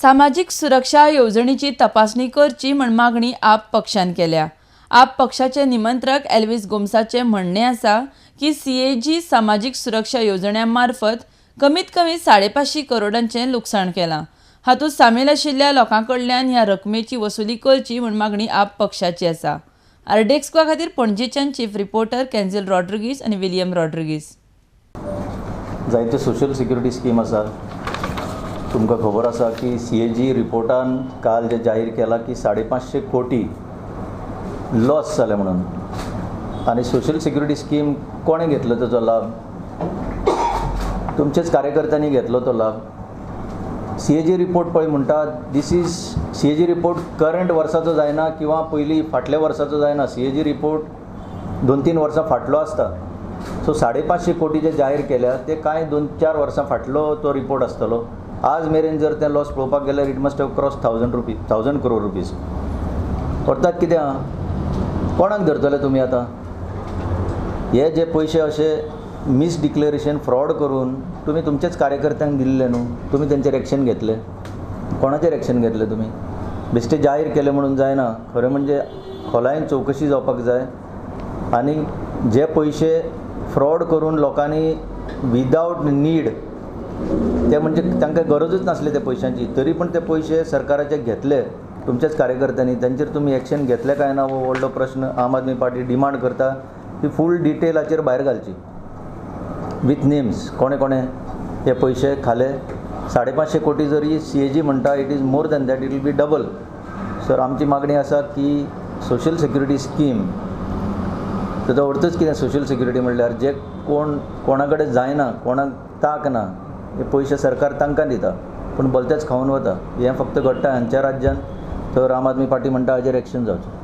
सामाजीक सुरक्षा येवजणेची तपासणी करची म्हण मागणी आप पक्षान केल्या. आप पक्षाचे निमंत्रक एल्वीस गोम्साचे म्हणणें आसा की सीएजी सामाजीक सुरक्षा येवजण्या मार्फत कमीत कमी 550 करोडांचें लुकसाण केलां. हातूंत सामील आशिल्ल्या लोकां कडल्यान ह्या रकमेची वसुली करची म्हूण मागणी आप पक्षाची आसा. आरडीएक्स गोवा खातीर पणजेच्यान चीफ रिपोर्टर कॅन्झील रॉड्रिगीस आनी विलियम रॉड्रिगीस. जायते सोशल सिक्युरिटी स्कीम आसा. तुमकां खबर आसा की सीएजी रिपोर्टान काल जे जाहीर केला की 550 कोटी लॉस जाले म्हणून. आनी सोशल सिक्युरिटी स्कीम कोणें घेतलो ताचो लाभ? तुमचेच कार्यकर्त्यांनी घेतलो तो लाभ. सीएजी रिपोर्ट पळय म्हणटा, this is CAG report current वर्साचो जायना किंवा पयलीं फाटल्या वर्साचो जायना. सीएजी रिपोर्ट 2-3 वर्सां फाटलो आसता. सो 550 कोटी जे जाहीर केल्या ते कांय 2-4 वर्सां फाटलो तो रिपोर्ट आसतलो. आज मेरेन जर तें लॉस पळोवपाक गेल्यार it must have cross 1000 crore rupees. अर्थात कितें आहा, कोणाक धरतले तुमी आतां? हे जे पयशे अशे मिसडिक्लेरेशन फ्रॉड करून तुमी तुमचेच कार्यकर्त्यांक दिल्ले न्हू, तुमी तेंचेर एक्शन घेतले. कोणाचेर एक्शन घेतले तुमी? बेश्टे जाहीर केले म्हणून जायना. खरें म्हणजे खोलायेन चवकशी जावपाक जाय आनी जे पयशे फ्रॉड करून लोकांनी विदावट नीड, ते म्हणजे तांकां गरजूच नासली त्या पयशांची, तरी पण ते पयशे सरकाराचे घेतले तुमच्याच कार्यकर्त्यांनी, तांचेर तुमी एक्शन घेतले काय ना हो व्हडलो प्रश्न. आम आदमी पार्टी डिमांड करता की फूल डिटेलाचेर भायर घालची विथ नेम्स, कोणे कोणे हे पयशे खाले. 550 कोटी जरी सीएजी म्हणटा, it is more than that, it will be double. Sir आमची मागणी आसा की सोशल सिक्युरिटी स्कीम, ताचो अर्थच कितें सोशल सिक्युरिटी म्हणल्यार जे कोण कोणा कडेन जायना, कोणाक ताक ना, हे पयशे सरकार तांकां दिता पूण भलतेच खावन वता. हें फक्त घडटा हांच्या राज्यान. तर आम आदमी पार्टी म्हणटा हाजेर एक्शन जावचें.